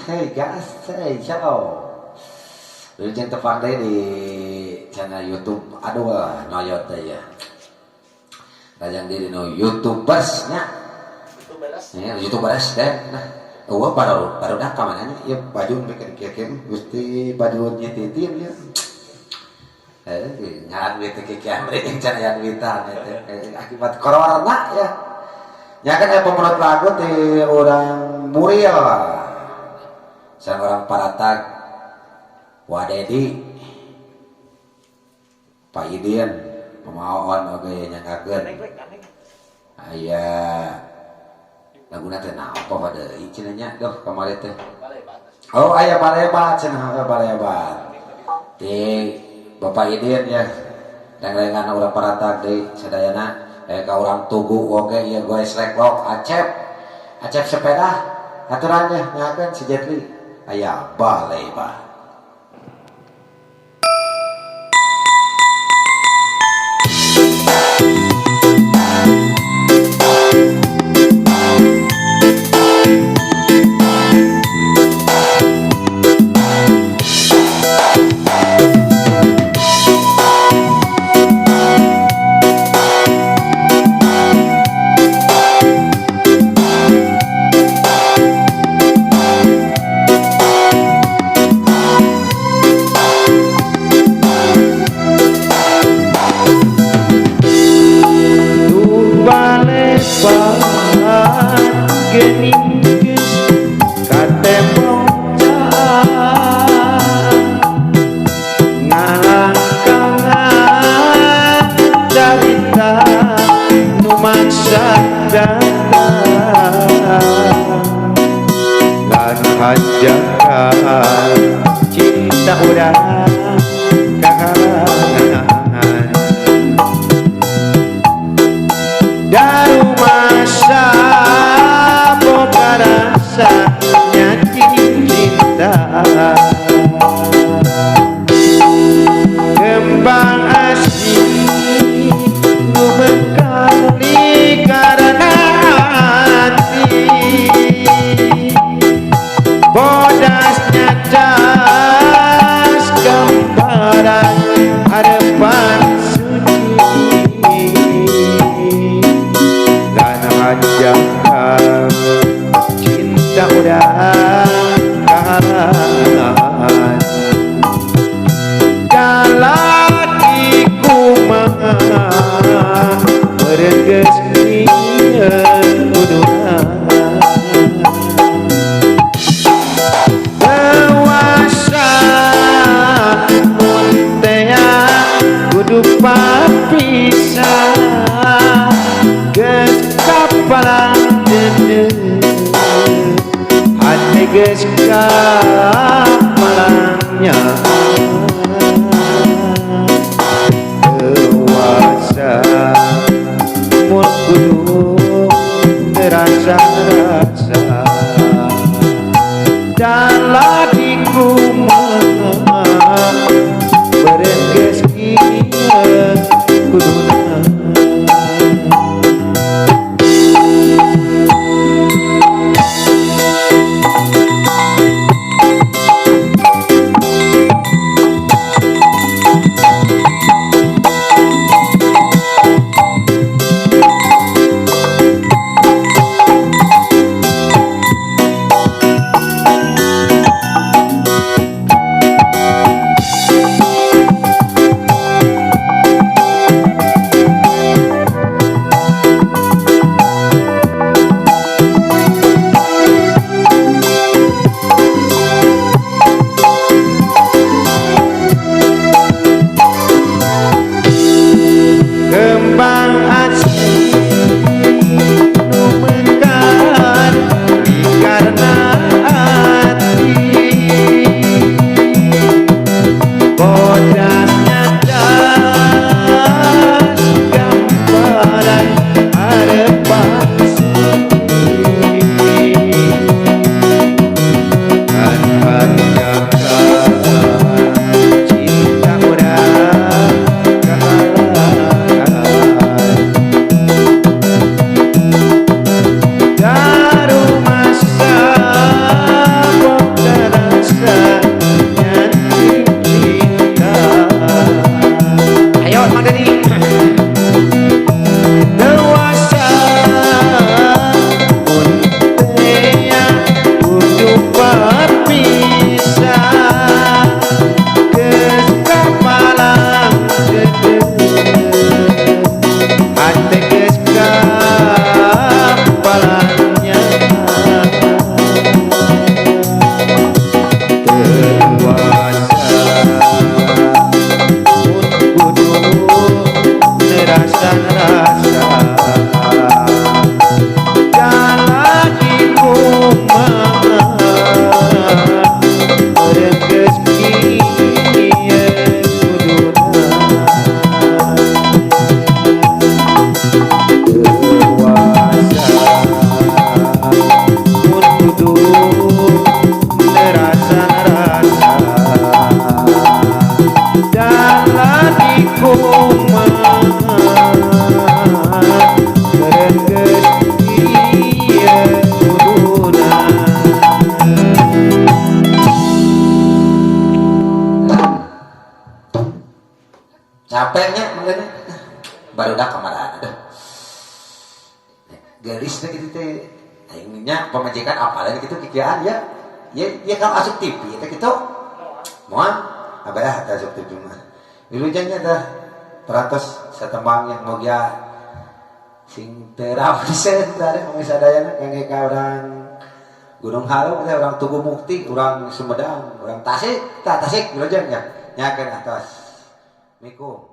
Hey gas, hey ciao. Wilujeng tepang deui di channel YouTube aduh noyot teh ya. Rajang diri no YouTubers nya. YouTubers. Ya, YouTubers teh. Nah, eueuh baru baru dah ka mana nya? Ieu baju bikin kieu Gusti baju nyititin ya. Ngaran duit teh kieu amri can aya duitan teh akibat corona ya. Nya kan aya pemerut lagu ti urang Muril. Sang orang Paratag Wadedi Pak Idin pemaon oge nyanggakeun. Aya laguna teh naon apa deui cenah nya duh kamari teh. Oh aya balebat cenah balebat. Ti Bapak Idin ya reng-rengan urang Paratag deui sadayana ka urang Tugu oge ieu goes reklok Acep. Acep sepeda aturannya nyakeun si Jetli aya balebat. Cinta urang kahalangan darumasa boga rasa cinta kembang asih nu bekali karena hati bodasnya cas gambaran harapan suci dan hajakan cinta urang kahalangan jalani kumaha mereges ieu kuduna dewasa mun tea kudu papisah geus kapalang deudeuh hate geus kapalangnya dewasa mun kudu terasa-rasa jalani kumaha bereges kieu kuduna. Geulis teh kitu teh. Aing nya pamajikan apalan kitu kikieuan ya. Ya ya kalau asup TV teh kitu. Moal abah teh asup TV mah. Wilujengnya teh terantos satembang yang moga sing teu rapiseun teh pemirsa sadayana kangge ka urang Gunung Halu teh, urang Tugu Mukti, urang Sumedang, urang Tasik, tah Tasik wilujeng ya. Nyakeun atas. Assalamualaikum.